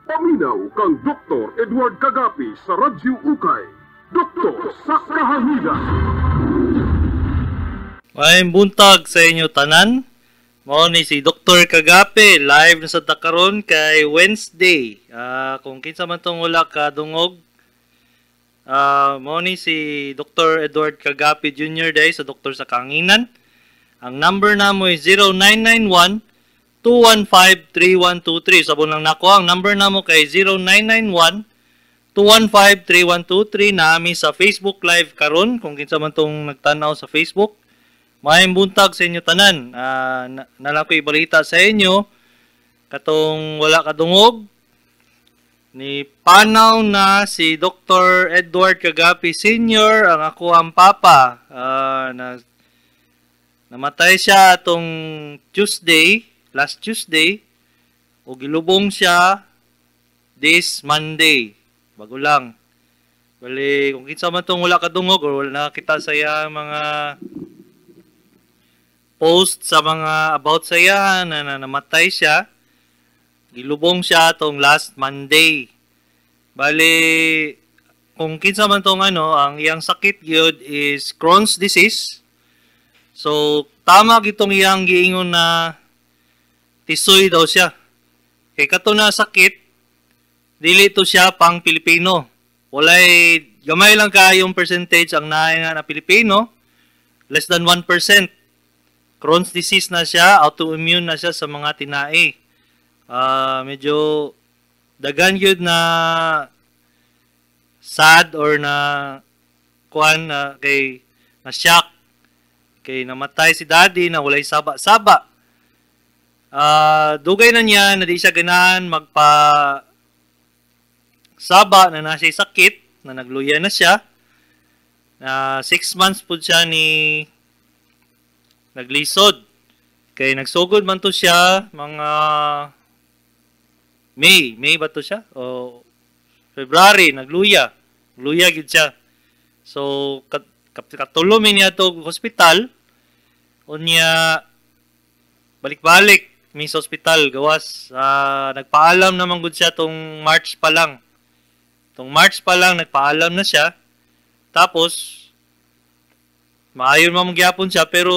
Paminaw kang Dr. Edward Kagapi sa Radyo Ukay. Doktor sa Kahanginan. Maayong buntag sa inyo tanan. Mao ni si Dr. Kagapi live na sa takaron kay Wednesday. Kung kinsa man tong wala kadungog, mao ni si Dr. Edward Kagapi Jr. day sa Doktor sa Kanginan. Ang number namo is 0991 215 3123. Sabon lang nako ang number namo kay 0991 215 3123. Naami sa Facebook Live karon kung kinsa man tong nagtan-aw sa Facebook. Maayong buntag sa inyo tanan. Na ko ibalita sa inyo katong wala kadungog ni panaw na si Dr. Edward Kagapi Sr., ang ako ang papa. Na namatay siya atong Tuesday, last Tuesday, o gilubong siya this Monday. Bago lang. Bali, kung kinsa man tong wala kadungog or wala nakakita sa iya mga post sa mga about sa iya na namatay siya, gilubong siya tong last Monday. Bali, kung kinsa man tong ano, ang iyang sakit gyud is Crohn's disease. So, tama gitong iyang giingon na tisoy daw siya. Kay kato na sakit, dili to siya pang Pilipino. Walay, gamay lang kayong percentage ang naay nga na Pilipino, less than 1%. Crohn's disease na siya, autoimmune na siya sa mga tinae. Medyo dagan yun na sad or na kuan na kay na shock kay namatay si daddy na walay saba-saba. Dugay na niya na di siya ganahan magpa saba na nasa sakit na nagluya na siya. Na 6 months po siya ni naglisod. Kay nagsugod man to siya mga May ba to siya? O February nagluya. Luya gid siya. So katulo mi niya to hospital. Unya balik-balik mi sa hospital gawas. Nagpaalam naman gud siya tong March pa lang. Tong March pa lang nagpaalam na siya. Tapos maayon man magyapon siya pero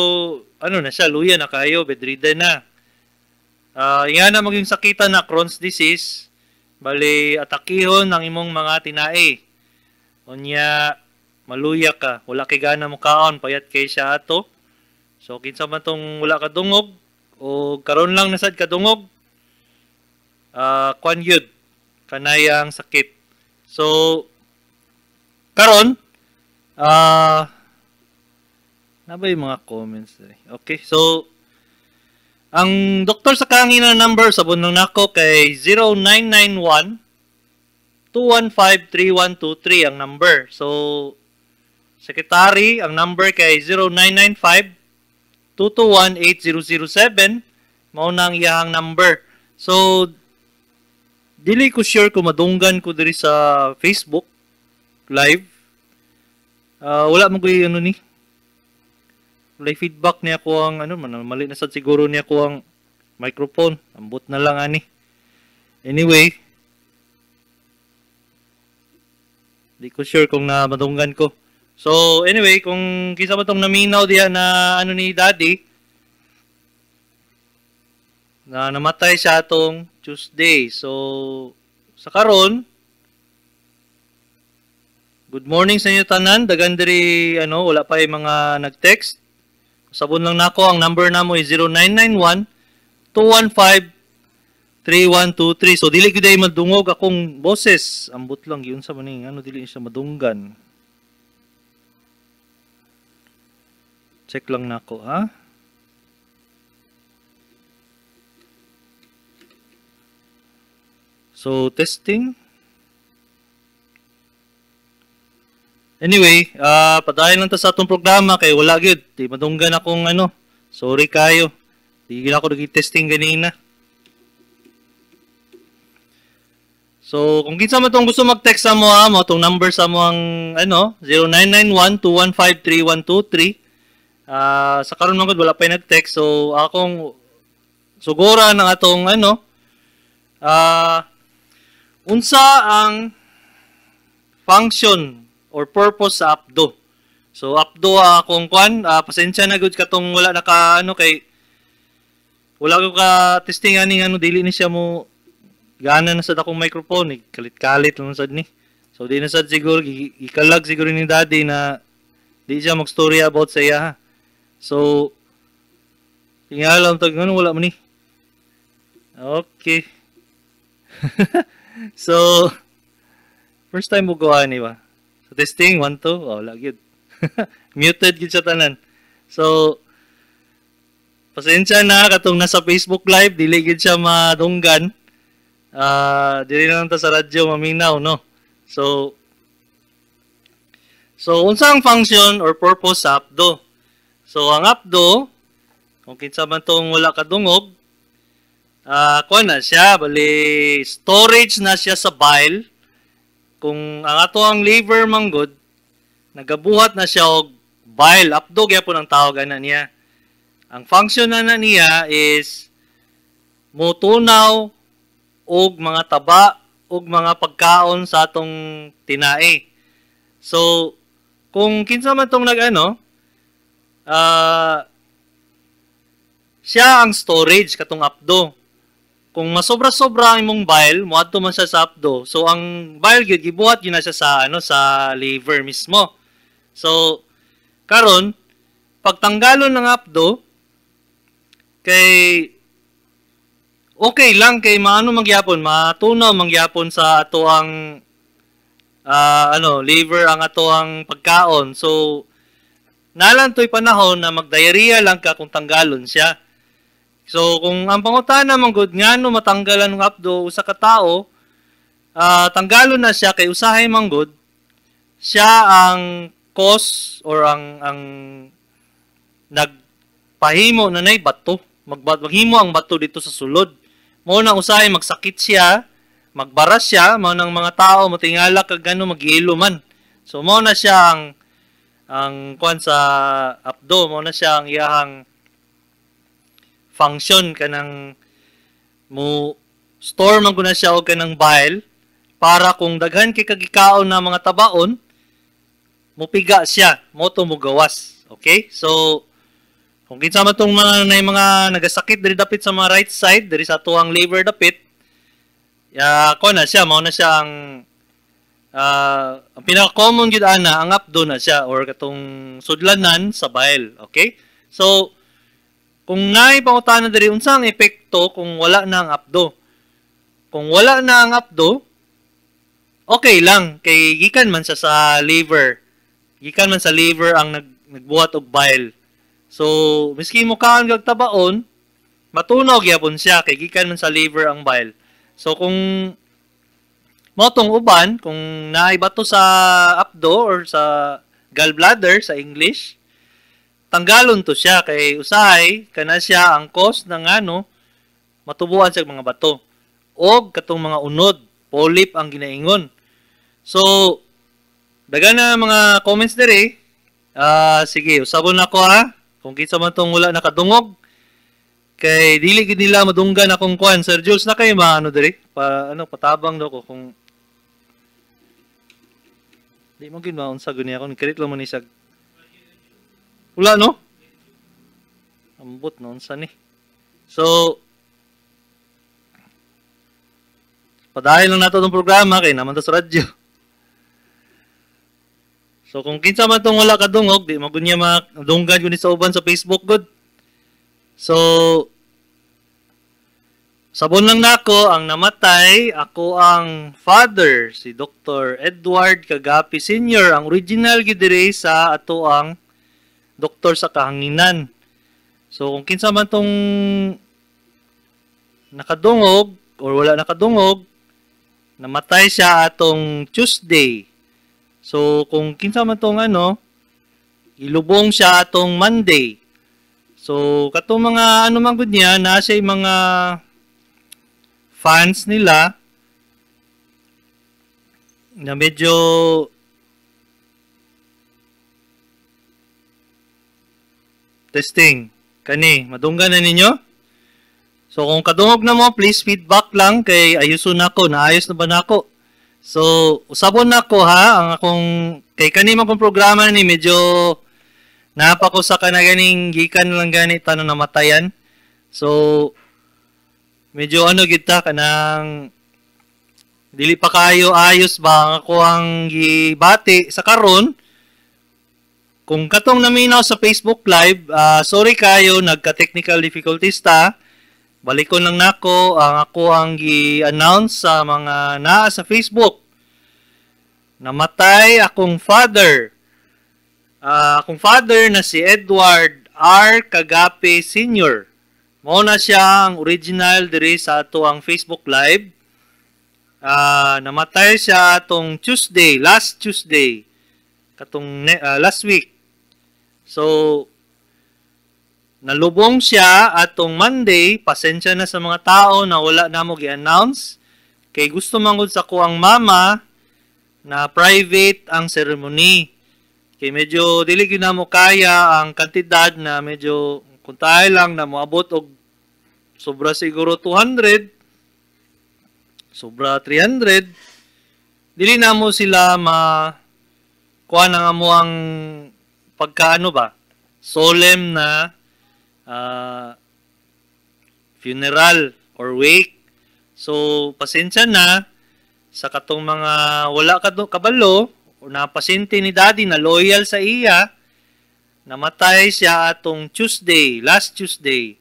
ano na siya, luya na kayo, bedridden na. Nga na maging sakita na Crohn's disease, bali atakihon ang imong mga tinae. Unya maluya ka, wala kay gana mo kaon, payat kay siya ato. So kinsa man tong wala kadungog o karon lang nasad kadungog, kwan yun, kanayang sakit. So karon na ba yung mga comments? Okay, so ang doktor sa kanginan number sa bunong nako kay 0991 215 3123 ang number. So secretary ang number kay 0995 221 8007 mao na ang iyang number. So dili ko sure kung madunggan ko diri sa Facebook live. Wala man ko ano ni. Walay feedback niya ko ang ano man, mali na sad siguro niya ko ang microphone. Ambot na lang ani. Anyway, di ko sure kung na madunggan ko. So anyway, kung kinsa ba tong naminaw diha na ano ni daddy na namatay siya tong Tuesday. So sa karon, good morning sa inyo tanan. Dagan diri ano, wala pa yung mga nag-text. Sabon lang nako ang number namo is 0991 215 3123. So dili gyud ay madungog akong boses. Ambot lang yun sa maning ano dili siya madunggan. Check lang nako ha. So testing. Anyway, padayon lang ta sa atong programa kay wala gyud. Di madunggan akong ano. Sorry kayo. Di gyud ako nag-testing ganina. So, kung kinsa man tong gusto mag-text sa mo, mo tong number sa mo ang ano, 0991 215 3123. Sa karon man gud wala pa nag-text. So, akong sugura ng atong ano Unsa ang function or purpose sa apdo? So apdo akong kwan, pasensya na gud katong wala naka ano kay wala ko ka testing ani ano, dili ni siya mo gana na sad akong microphone, kalit-kalit lang sad ni. So di na sad siguro gikalag siguro ni daddy na di siya mag-story about sa iya ha. So tingalam tag ngano wala man ni. Okay. So first time mo gawa ni ba? So testing 1 2, oh wala gyud. Muted gyud sa tanan. So pasensya na katong nasa Facebook Live, dili gyud siya madunggan. Dili na lang ta sa radyo maminaw, no. So unsa ang function or purpose sa apdo? So ang apdo, kung kinsa man tong wala kadungog, kuan na siya, bali storage na siya sa bile. Kung ang ato ang liver manggod, nagabuhat na siya og bile. Apdo gyapon ang tawag ana niya. Ang function na niya is motunaw og mga taba og mga pagkaon sa atong tinae. So kung kinsa man tong nag-ano, siya ang storage katong apdo. Kung masobra-sobra ang imong bile, moadto man siya sa apdo. So ang bile gyud gibuhat gyud na siya sa ano, sa liver mismo. So karon pagtanggalon ng apdo kay okay lang kay maano magyapon, matunaw mangyapon sa ato ang liver ang ato ang pagkaon. So nalan to'y panahon na magdiarrhea lang ka kung tanggalon siya. So kung ang pangutana man gud ngano matanggalan ng apdo usa ka tawo, tanggalon na siya kay usahay man gud siya ang cause or ang nagpahimo na nay bato, maghimo ang bato dito sa sulod. Mao na usahay magsakit siya, magbaras siya, mao nang mga tao motingala kag gano maghilo man. So mao na siya ang kuan sa apdo, mao na siya ang iyahang function kanang mo store man guna siya og kanang bile para kung daghan kay kagikaon na mga tabaon, mopiga siya, mo to mogawas. Okay? So kung kinsa man tong mga nay mga nagasakit diri dapit sa mga right side, diri sa tuang liver dapit, ya ko na siya, mao na siya ang pinaka-common gyud ana, ang apdo na siya or katong sudlanan sa bile. Okay? So kung naay pangutana diri unsa ang epekto kung wala na ang apdo? Kung wala na ang apdo, okay lang kay gikan man siya sa liver. Gikan man sa liver ang nagbuhat og bile. So miski mo kaon kag tabaon, matunaw gyapon siya kay gikan man sa liver ang bile. So kung mao tong uban, kung naay bato sa apdo or sa gallbladder sa English, tanggalon to siya kay usahay kana siya ang cause ng ano matubuan sa mga bato og katong mga unod, polyp ang ginaingon. So dagan na mga comments diri. Sige, usabon nako ha. Kung kinsa man tong wala nakadungog kay dili gid nila madunggan akong kuan. Sir Jules na kay maano diri pa ano patabang daw ko kung di mo gid maunsa guni ako ni lang man ni siya. Wala no? Ambot no unsa ni. So padayon lang nato tong programa kay naman to sa radyo. So kung kinsa man tong wala kadungog, di man gunya madunggan guni sa uban sa Facebook gud. So sabon lang nako ang namatay, ako ang father si Dr. Edward Cagape Sr., ang original gid diri sa ato ang doktor sa kahanginan. So kung kinsa man tong nakadungog or wala nakadungog, namatay siya atong Tuesday. So kung kinsa man tong ano, ilubong siya atong Monday. So katong mga ano man gud niya, na siya mga fans nila na medyo testing kani madunggan na ninyo. So kung kadungog na mo, please feedback lang kay ayuson nako, naayos na ba nako. So usabon nako ha, ang akong kay kani man kong programa ni medyo napa ko sa kana ganing gikan lang gani tanan namatayan. So medyo ano gid ta, kanang dili pa kayo ayos ba ang ako ang gibati sa karon. Kung katong naminaw sa Facebook Live, sorry kayo, nagka-technical difficulties ta. Balikon lang nako ang ako ang gi-announce sa mga naa sa Facebook. Namatay akong father. Akong father na si Edward R. Cagape Sr. Mao na siya ang original diri sa ato ang Facebook Live. Namatay siya atong Tuesday, last Tuesday, katong last week. So nalubong siya atong Monday. Pasensya na sa mga tao na wala na mo gi-announce. Kay gusto man gud sa ko ang mama na private ang ceremony. Kay medyo dili gyud namo kaya ang kantidad na medyo kung tayo lang na moabot og sobra siguro 200, sobra 300, dili namo sila ma kuha na nga mo ang pagkaano ba, solemn na funeral or wake. So, pasensya na sa katong mga wala kabalo o na pasyente ni Daddy na loyal sa iya. Namatay siya atong Tuesday, last Tuesday.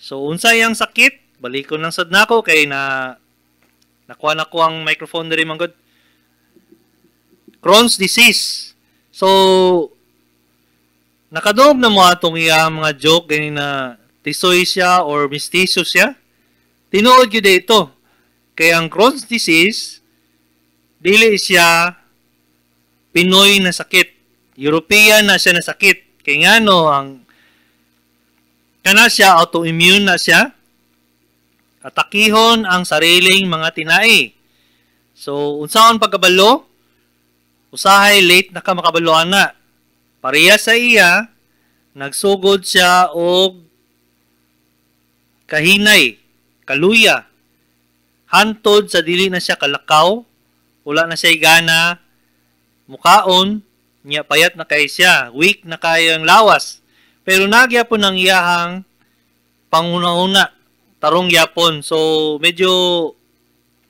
So, unsay ang sakit? Balikon lang sad nako kay na nakuha na ko ang microphone diri man gud. Crohn's disease. So, nakadungog na mo atong iya mga joke gani na tisoy siya or mistiso siya. Tinuod gyud ito. Kay ang Crohn's disease, dili siya Pinoy na sakit. European na siya na sakit. Kay ngano ang kana siya, autoimmune na siya. Atakihon ang sariling mga tinai. So, unsaon pagkabalo? Usahay late na ka makabaloan na. Pareha sa iya, nagsugod siya og kahinay, kaluya. Hantod sa dili na siya kalakaw, wala na siya gana mukaon, niya payat na kay siya, weak na kayo ang lawas. Pero nagyapon ang iyahang panguna-una, tarong yapon. So, medyo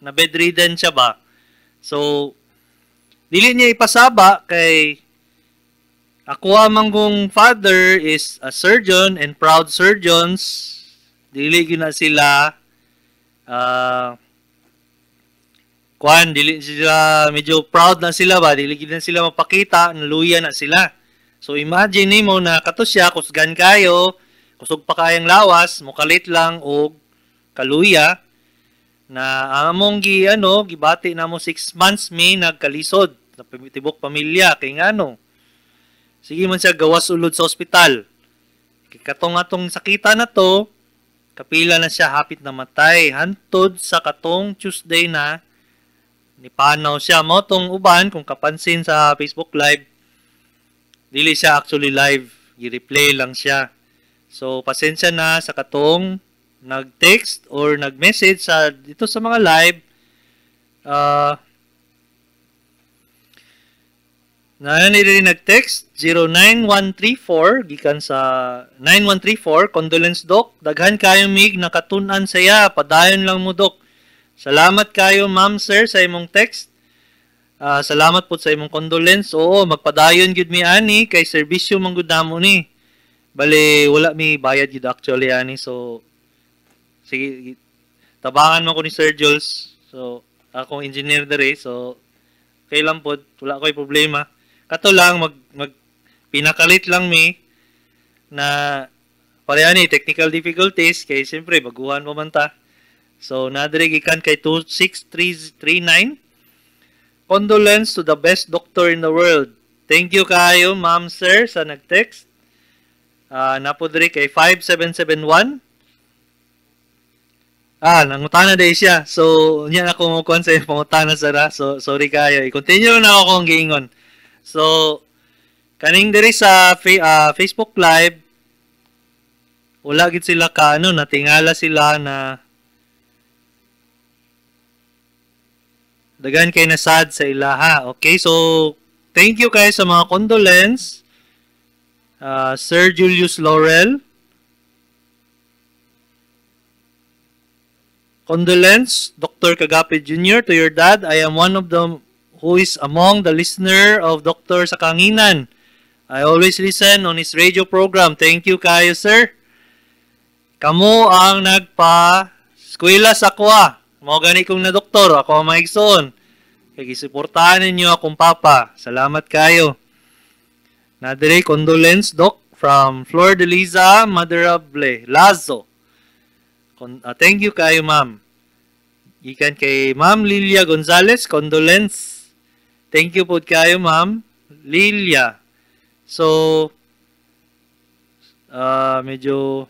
na bedridden siya ba? So, dili niya ipasaba kay ako amang kong father is a surgeon and proud surgeons. Dili gyud na sila kuan, dili sila medyo proud na sila ba, dili gyud na sila mapakita naluya na sila. So imagine nimo na kato siya kusgan kayo, kusog pa kayang lawas, mokalit lang og kaluya na among gi ano gibati namo 6 months mi nagkalisod na tibok pamilya kay ngano sige man siya gawas ulod sa ospital. Katong atong sakita na to, kapila na siya hapit na matay. Hantod sa katong Tuesday na nipanaw siya. Mo tong uban, kung kapansin sa Facebook Live, dili siya actually live. Gi-replay lang siya. So, pasensya na sa katong nag-text or nag-message sa dito sa mga live. Na ni nag-text 09134 gikan sa 9134, condolence doc, daghan kayo mig nakatun-an saya, padayon lang mo doc. Salamat kayo ma'am sir sa imong text. Salamat po sa imong condolence. Oo, magpadayon gyud mi ani kay serbisyo man gud namo ni. Bale wala mi bayad gyud actually ani, so sige tabangan mo ko ni Sir Jules. So akong engineer dere, so kay lang pod, wala koy problema. Kato lang, mag pinakalit lang mi na pareha ni technical difficulties kay siyempre baguhan pa man ta. So nadiri gikan kay 26339. Condolence to the best doctor in the world. Thank you kayo ma'am sir sa nag-text. Napo diri kay 5771. Nangutana day siya. So niya na ko mo kuan sa pangutana sara. So sorry kayo. I-continue na ako kung giingon. So, kaning diri sa Facebook Live, Wala gid sila ka ano, natingala sila na daghan kay na sad sa ilaha. Okay, so thank you kayo sa mga condolence. Sir Julius Laurel. Condolence, Dr. Cagape Jr. to your dad. I am one of them who is among the listener of Dr. sa Kahanginan. I always listen on his radio program. Thank you kayo, sir. Kamo ang nagpa-eskwela sa kuha. Mao gani kong na doktor, ako ang maigsoon. Kay gisuportahan ninyo akong papa. Salamat kayo. Nadire condolence, Doc, from Flor de Liza Maderable Lazo. Thank you kayo, ma'am. Gikan kay Ma'am Lilia Gonzalez, condolence. Thank you po kayo, Ma'am Lilia. So, medyo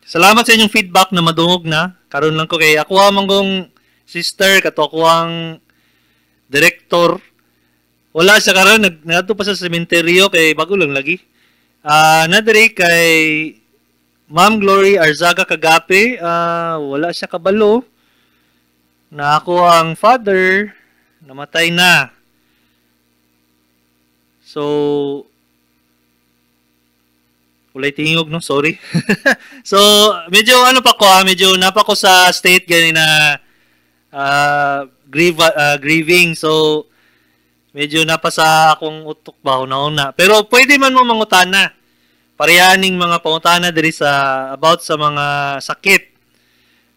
salamat sa inyong feedback na madungog na. Karon lang ko kay ako among kong sister, kato ako ang director. Wala siya karon, nagadto pa sa sementeryo kay bago lang lagi. Nadiri kay Ma'am Glory Arzaga Kagape, wala siya kabalo na ako ang father namatay na. So walay tingog, no? Sorry. So, medyo ano pa ko, medyo napa ko sa state gani na grieving. So, medyo napa sa akong utok ba, una-una. Pero pwede man mo mangutana. Parehaning mga pangutana diri sa about sa mga sakit.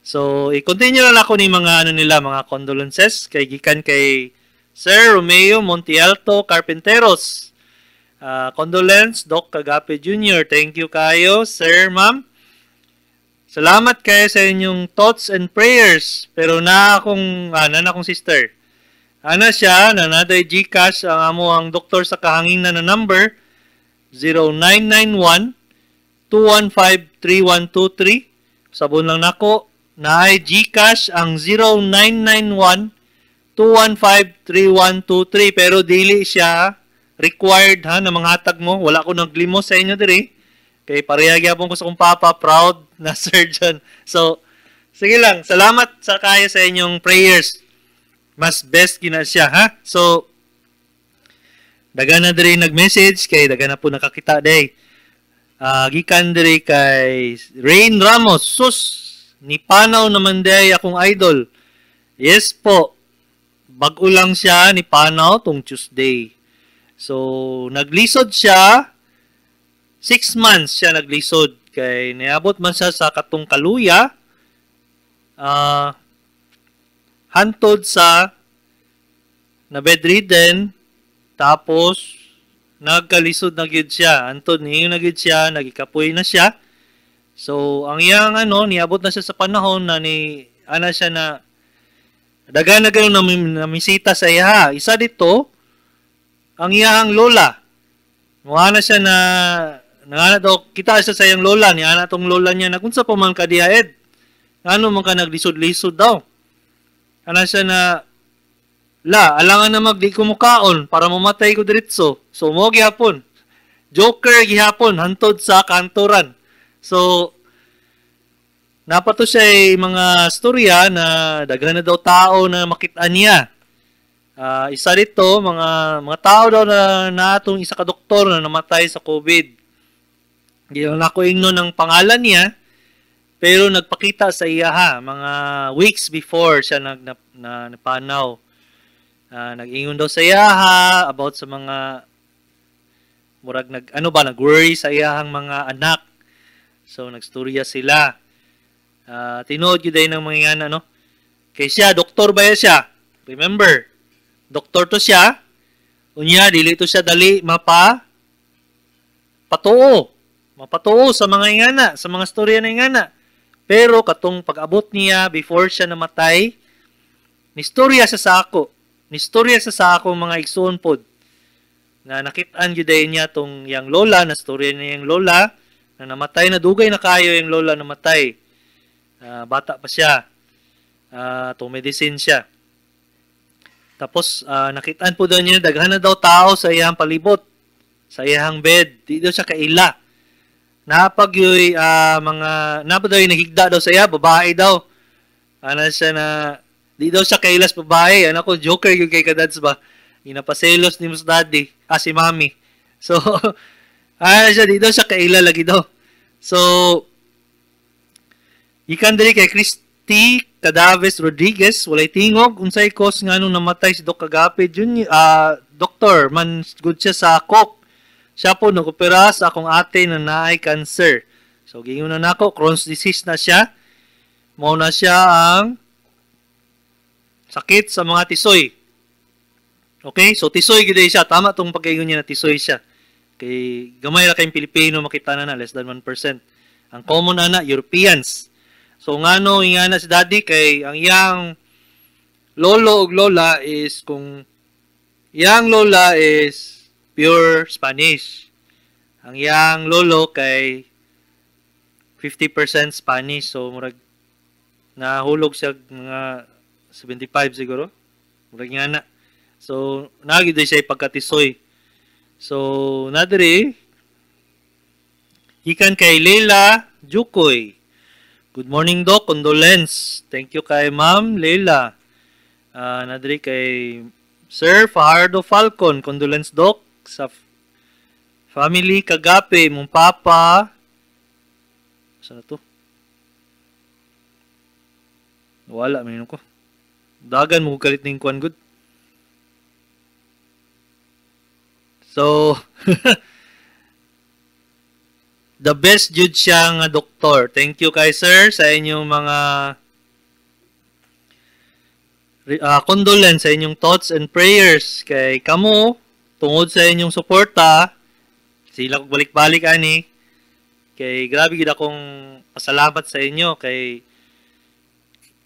So, i-continue lang ako ni mga ano nila, mga condolences kay gikan kay Sir Romeo Montialto Carpenteros. Condolence, Doc Cagape Jr. Thank you kayo, sir, ma'am. Salamat kayo sa inyong thoughts and prayers. Pero na akong, na akong sister. Ana siya, na naday GCash ang amo ang doktor sa kahanginan na number 0991-215-3123. Sabon lang nako, naay GCash ang 0991-215-3123. Pero dili siya required ha na mga hatag mo. Wala ko naglimos sa inyo diri. Kay pareha gyapon ko sa akong papa, proud na surgeon. So, sige lang. Salamat sa kayo sa inyong prayers. Mas best gina siya ha. So, daga na diri nag-message kay daga na po nakakita day. Gikan diri kay Rain Ramos. Sus, ni panaw naman day akong idol. Yes po. Bag-o lang siya ni panaw tong Tuesday. So, naglisod siya, 6 months siya naglisod. Kay niabot man siya sa katong kaluya, hantod sa na bedridden, tapos nagkalisod na gyud siya. Hantod niyo na gyud siya, nagikapoy na siya. So, ang iyang ano, niabot na siya sa panahon na ni, ana siya na, daga na ganun namisita sa iya. Isa dito, ang iyang lola. Mukha na siya na, nangana daw, kita siya sa iyang lola, niya na tong lola niya, na kung sa pa man ka diha, Ed, ano man ka naglisod-lisod daw. Ana siya na, la, alangan na magdi ko mukaon para mamatay ko diretso. So, mo gihapon. Joker gihapon, hantod sa kantoran. So, napato siya mga storya na daghan na daw tao na makita niya. Isa dito, mga tao daw na naatong isa ka doktor na namatay sa COVID. Hindi lang ako ingno ng pangalan niya, pero nagpakita sa iya ha, mga weeks before siya napanaw. Nag-ingon daw sa iya ha, about sa mga murag nag ano ba, nag-worry sa iyahang mga anak. So nagstorya sila. Tinuod gyud ng mga ingana, no? Kay siya, doktor ba siya? Remember, doktor to siya. Unya, dili to siya dali mapatuo. Mapatuo sa mga ingana, sa mga storya na ingana. Pero katong pag-abot niya before siya namatay, nistorya siya sa ako. Nistorya siya sa akong mga igsoon pod. Na nakitaan gyud niya tong yang lola, na storya niya yung lola na namatay na dugay na kayo yung lola namatay. Bata pa siya. Tong medicine siya. Tapos, nakitaan po daw niya, daghan na daw tao sa iyang palibot, sa iyang bed. Di daw siya kaila. Napagyoy mga napa daw nahigda daw saya, babae daw. Ana siya na di daw siya kailas babae. Ana ko joker gyud kay kadads ba. Ginapaselos ni mas daddy, si mami. So ana siya di daw siya kaila lagi daw. So ikan diri kay Christy Cadaves Rodriguez, walay tingog unsay cause nganong namatay si Doc Cagape Jr. Doktor man good siya sa coke. Siya po nag-opera sa akong ate na naay cancer. So giingon na nako, Crohn's disease na siya. Mao na siya ang sakit sa mga tisoy. Okay? So tisoy gid siya. Tama tong pagkaingon niya na tisoy siya. Kay gamay ra kayong Pilipino makita na na less than 1%. Ang common ana Europeans. So ngano ingana si daddy kay ang iyang lolo ug lola is kung iyang lola is pure Spanish. Ang iyang lolo kay 50% Spanish. So murag nahulog siya mga 75 siguro. Murag nga na. So nagi siya pagkatisoy. So nadiri gikan kay Leila Jukoy. Good morning, Doc. Condolence. Thank you kay Ma'am Leila. Nadiri kay Sir Fajardo Falcon. Condolence, Doc, sa family Kagape, mong papa. Saan na to? Wala, may ko. Dagan mo kalit ning kuan good. So, the best jud siya nga doktor. Thank you kay sir sa inyong mga condolence, sa inyong thoughts and prayers. Kay kamo, tungod sa inyong suporta, sila kog balik-balik ani. Kay grabe gid akong pasalamat sa inyo kay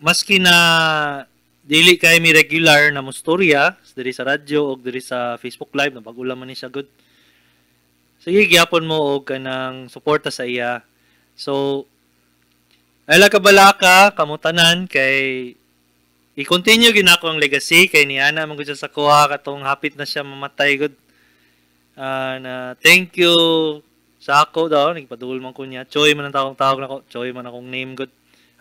maski na dili kay mi regular na mustorya diri sa radyo og diri sa Facebook Live na bag-o man ni siya good. Sige gyapon mo og kanang suporta sa iya. So ay ka balaka kamutanan kay i-continue gid nako ang legacy kay niana man gud siya sa kuha katong hapit na siya mamatay gud. Na thank you sa ako daw nagpadul man ko niya. Choy man ang tawag nako, Choy man akong name gud.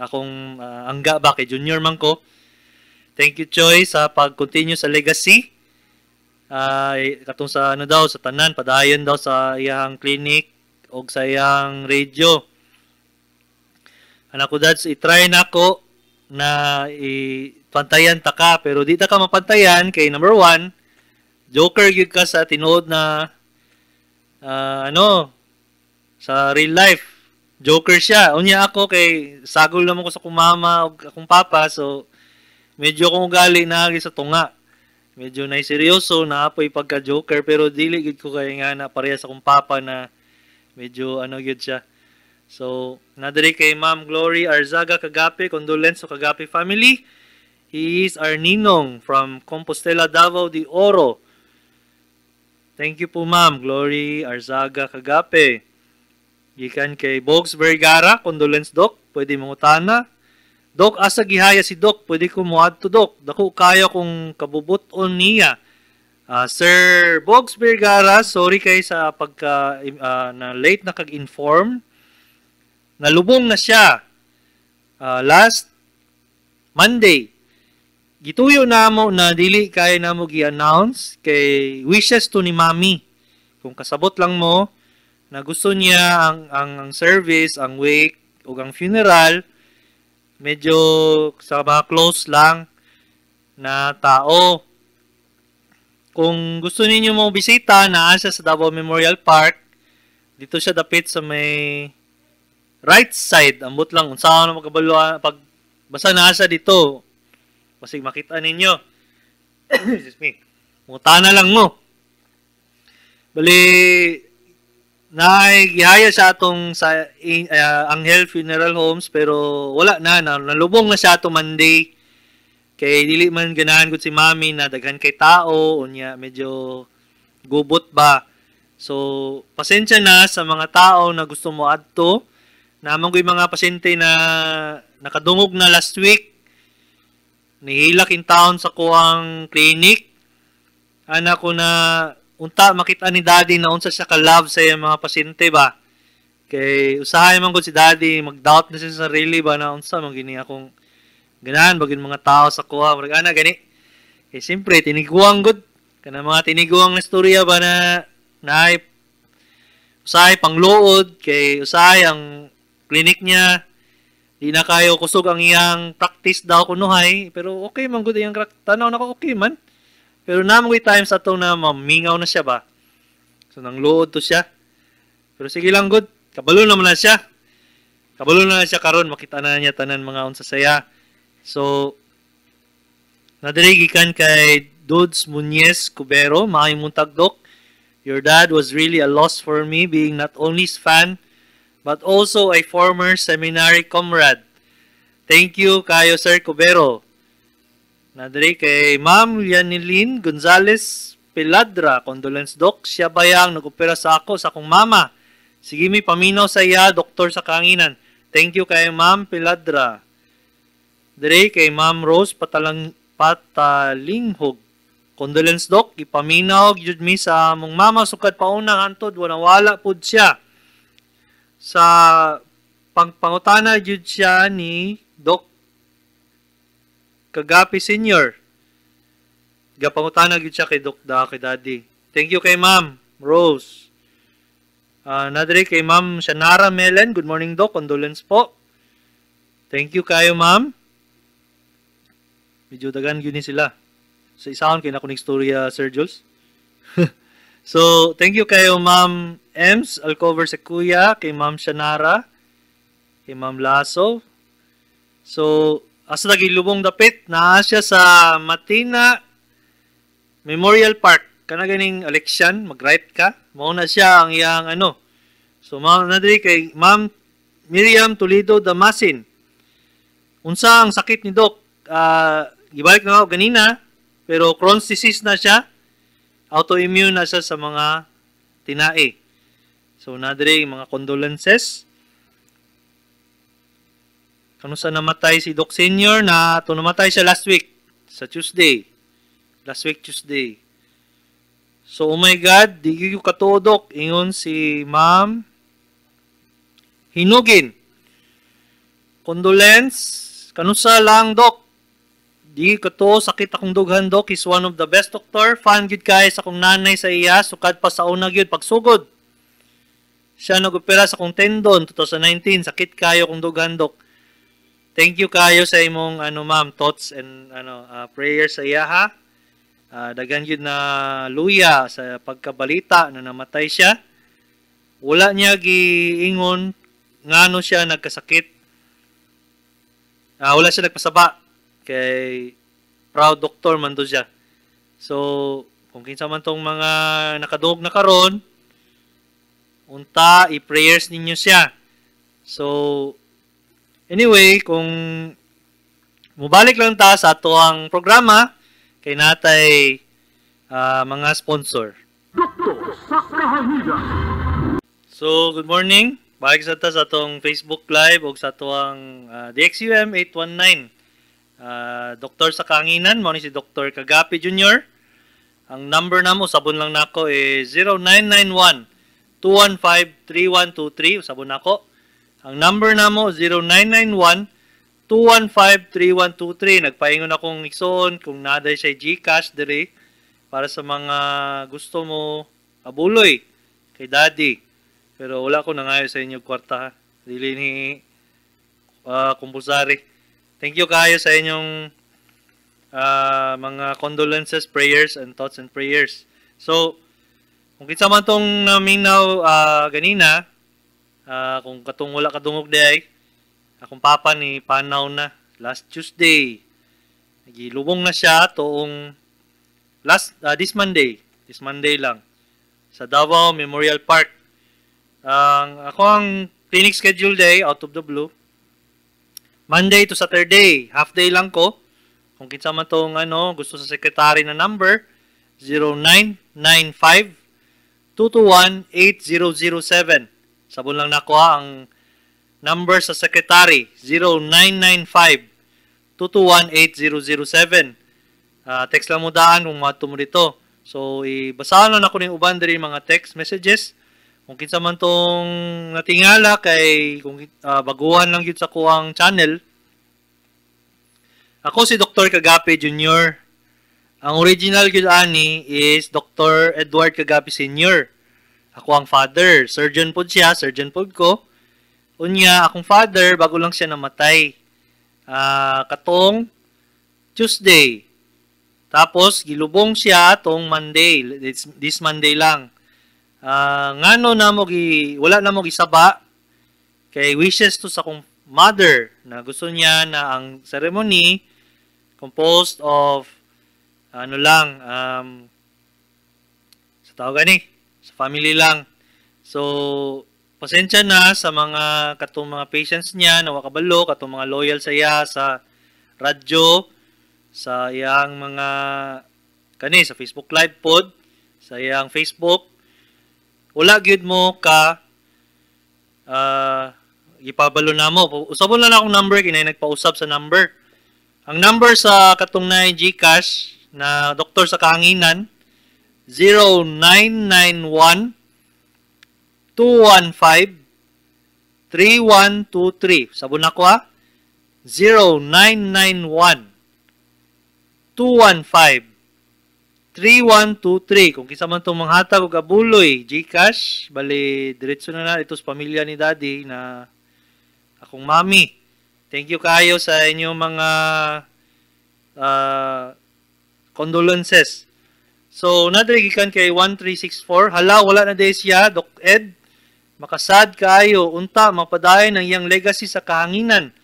Akong angga ba kay junior man ko. Thank you Choy sa pag-continue sa legacy. Katong sa ano daw sa tanan padayon daw sa iyang clinic og sa iyang radio. Anak ko dads i-try nako na ipantayan ta ka pero di ta ka mapantayan kay number 1 joker gyud ka sa tinuod na ano sa real life. Joker siya. Unya ako kay sagol naman ko sa kumama og akong papa so medyo akong ugali na sa tunga. Medyo na seryoso na apoy pagka joker pero dili gid ko kay nga na pareha sa akong papa na medyo ano gyud siya. So nadiri kay Ma'am Glory Arzaga Kagape, condolence sa Kagape family. He is our ninong from Compostela, Davao de Oro. Thank you po Ma'am Glory Arzaga Kagape. Gikan kay Bogs Vergara, condolence Doc, pwede mangutana. Doc, asa gihaya si Doc? Pwede ko moadto Doc. Dako kaya kung kabubuton niya. Sir Bogs Vergara, sorry kay sa pagka na late na kag-inform. Nalubong na siya last Monday. Gituyo namo na dili kay namo gi-announce kay wishes to ni Mami. Kung kasabot lang mo na gusto niya ang service, ang wake ug ang funeral medyo sa mga close lang na tao. Kung gusto ninyo mo bisita, naa siya sa Davao Memorial Park. Dito siya dapit sa may right side. Ambot lang unsa na magkabalo pag basta naa siya dito. Basig makita ninyo. Excuse me. Mutana lang mo. Bali naay gihaya siya atong sa Angel Funeral Homes pero wala na, nalubong na siya atong Monday. Kay dili man ganahan gud si Mami na daghan kay tao unya medyo gubot ba. So pasensya na sa mga tao na gusto mo adto. Naman ko'y mga pasyente na nakadungog na last week. Nihilak in town sa kuang clinic. Ana ko na unta makita ni Daddy na unsa siya ka-love sa iyang mga pasyente ba. Kay usahay man gud si Daddy, mag-doubt na siya sa sarili ba na unsa man gini akong ganahan bagin mga tao sa kuha, murag ana gani. Kay siyempre tiniguang gud kana mga tiniguang na istorya ba na naay usahay pangluod, kay usahay ang clinic niya di na kayo kusog ang iyang practice daw kunuhay, pero okay man gud iyang tanaw nako, okay man. Pero naa man times ato na mamingaw na siya ba. So nangluod to siya. Pero sige lang gud, kabalo naman na siya. Kabalo na siya karon, makita na niya tanan mga unsa saya. So nadiri gikan kay Dudes Muñez Cubero, maayong buntag, Dok. Your dad was really a loss for me, being not only his fan but also a former seminary comrade. Thank you kayo, Sir Cubero. Nadiri kay Ma'am Lianilin Gonzales Peladra, condolence, Doc. Siya bayang nag-opera sa ako, sa akong mama. Sige mi paminaw sa iya, doktor sa kanginan. Thank you kay Ma'am Peladra. Dire kay Ma'am Rose Patalinghog. Condolence, Doc, ipaminaw gyud mi sa among mama sukad paunang hantod wala wala pud siya. Sa pangpangutana gyud siya ni Doc Kagapi Senior. Gapangutana gyud siya kay Doc da kay Daddy. Thank you kay Ma'am Rose. Nadiri kay Ma'am Shanara Melen. Good morning, Doc. Condolence po. Thank you kayo, Ma'am. Medyo dagan gyud ni sila. Sa isahon kay nako ning istorya, Sir Jules. So, thank you kayo, Ma'am Ems Alcover sa Kuya, kay Ma'am Shanara, kay Ma'am Lasso. So, asa lagi lubong dapit, naa siya sa Matina Memorial Park. Kana ganing election, mag-right ka. Mao na siya ang iyang ano. So, mao na diri kay Ma'am Miriam Toledo Damasin. Unsa ang sakit ni Doc? Gibalik na ako ganina, pero Crohn's disease na siya. Autoimmune na siya sa mga tinae. So, nadiri mga condolences. Kano sa namatay si Doc Senior na to, namatay siya last week sa Tuesday. Last week Tuesday. So, oh my God, di gyud katuo, Dok. Ingon si Ma'am Hinugin. Condolence. Kanusa lang, Dok. Di katuo, sakit akong dughan, Dok. Is one of the best doctor. Fan gyud kay sa akong nanay sa iya. Sukad pa sa una gyud pagsugod. Siya nag-opera sa akong tendon 2019. Sakit kayo kong dughan, Dok. Thank you kayo sa imong ano, ma'am, thoughts and ano prayers sa iya ha. Daghan gyud na luya sa pagkabalita na namatay siya. Wala niya giingon ngano siya nagkasakit. Wala siya nagpasaba kay proud doctor man do siya. So, kung kinsa man tong mga nakadungog na karon, unta i-prayers ninyo siya. So, anyway, kung mubalik lang ta sa ato ang programa, kay natay mga sponsor. Doktor sa Kahanginan. So, good morning. Balik sa ta sa atong Facebook Live o sa atuang DXUM 819. Doktor sa Kanginan, mao ni si Dr. Kagapi Jr. Ang number namo, sabon lang nako, is 0991 215 3123. Sabon nako. Ang number namo 0991 215 3123. Nagpaingon akong igsoon kung naday siya GCash diri para sa mga gusto mo abuloy kay Daddy. Pero wala ko nangayo sa inyo kwarta ha. Dili ni compulsory. Thank you kayo sa inyong mga condolences, prayers, and thoughts and prayers. So, kung kinsa man tong naminaw ganina, kung katong wala kadungog diay, akong papa ni panaw na last Tuesday. Nagilubong na siya tuong last this Monday. This Monday lang sa Davao Memorial Park. Ang ako ang clinic schedule day out of the blue. Monday to Saturday, half day lang ko. Kung kinsa man tong ano, gusto sa secretary na number 0995 221 8007. Sabon lang nako ang number sa secretary 0995 221 8007. Text lang mo daan kung mato mo dito. So ibasahan lang ako ning uban diri mga text messages. Kung kinsa man tong natingala kay kung baguhan lang gyud sa kuang channel. Ako si Dr. Kagape Jr. Ang original gyud ani is Dr. Edward Kagape Sr. Ako ang father. Surgeon pod siya, surgeon pod ko. Unya, akong father, bago lang siya namatay. Katong Tuesday. Tapos, gilubong siya tong Monday. This Monday lang. Ngano na mo wala na mo gisaba kay wishes to sa akong mother na gusto niya na ang ceremony composed of ano lang, sa tawag gani, sa family lang. So pasensya na sa mga katong mga patients niya na wakabalo, katong mga loyal sa iya sa radyo, sa iyang mga kani sa Facebook Live pod, sa iyang Facebook. Wala gyud mo ka gipabalo na mo. Usabon lang akong number kinay nagpausab sa number. Ang number sa katong na GCash na doktor sa kahanginan, 0991 215 3123. Sabon ako ha. 0991 215 3123. Kung kinsa man itong manghatag og abuloy, GCash, bali diretso na na ito sa pamilya ni Daddy na akong mami. Thank you kayo sa inyong mga condolences. So, nadiri gikan kay 1364. Hala, wala na day siya, Doc Ed. Makasad kaayo, unta mapadayon ang iyang legacy sa kahanginan.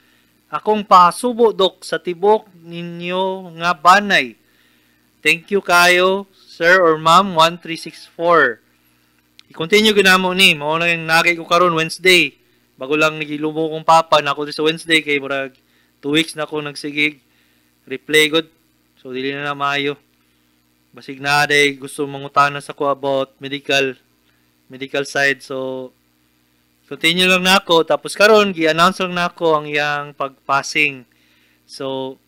Akong pasubo, Doc, sa tibok ninyo nga banay. Thank you kayo, sir or ma'am, 1364. I-continue ko na mo ni. Mao na yung nagay ko karon Wednesday. Bago lang nagilubo kong papa na ako sa Wednesday kay murag 2 weeks na ako nagsigig. Replay good. So dili na na maayo. Basig na day gusto mangutana sa ko about medical side. So continue lang na ako. Tapos karon gi-announce lang na ako ang iyang pagpassing. So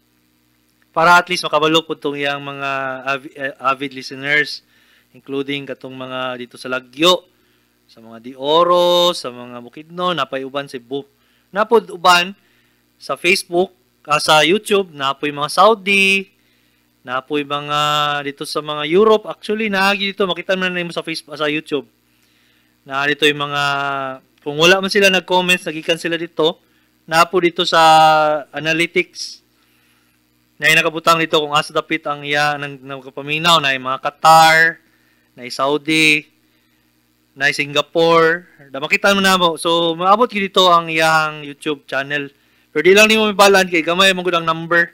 para at least makabalo po itong iyang mga avid listeners, including katong mga dito sa Lagyo, sa mga Di Oro, sa mga Bukidnon, napay uban Cebu. Napod uban sa Facebook, sa YouTube, napoy mga Saudi, napoy mga dito sa mga Europe. Actually, naagi dito, makita man na nimo sa Facebook, sa YouTube. Na dito yung mga, kung wala man sila nag-comments, nagikan sila dito, napo dito sa analytics. Na nakabutang dito kung asa dapit ang iya nang nagpaminaw na mga Qatar, na Saudi, na Singapore. Da makita mo na mo. So maabot gyud dito ang iyang YouTube channel. Pero di lang nimo mibalan kay gamay man gud ang number.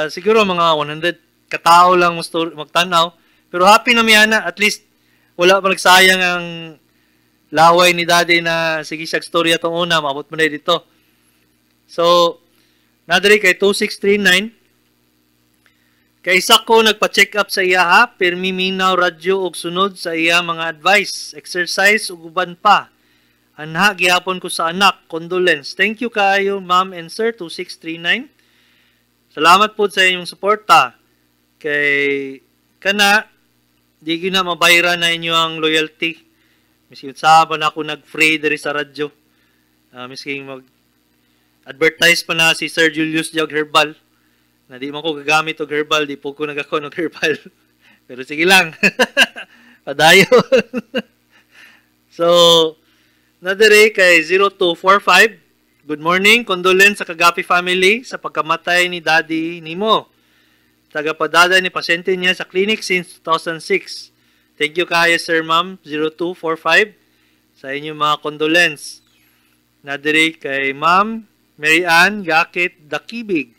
Siguro mga 100 katao lang magtan-aw. Pero happy na mi ana, at least wala pa nagsayang ang laway ni Daddy na sige siya storya tong una, maabot mo na dito. So nadiri kay 2639. Kay isa ko nagpa-check up sa iya ha, pirmi minaw radyo og sunod sa iya mga advice, exercise ug uban pa. Anha gihapon ko sa anak, condolence. Thank you kaayo ma'am and sir 2639. Salamat po sa inyong suporta. Kay kana di gyud na mabayra na inyo ang loyalty. Miski sa pa na ako nag-free diri sa radyo. Miski mag advertise pa na si Sir Julius Jog Herbal. Na di man ko gagamit og herbal, di po ko nagakon og herbal. Pero sige lang. Padayon. So, nadiri kay 0245. Good morning, condolence sa Kagapi family sa pagkamatay ni Daddy nimo. Tagapadada ni pasyente niya sa clinic since 2006. Thank you kayo, sir, ma'am, 0245 sa inyong mga condolence. Nadiri kay Ma'am Mary Ann Gakit Dakibig.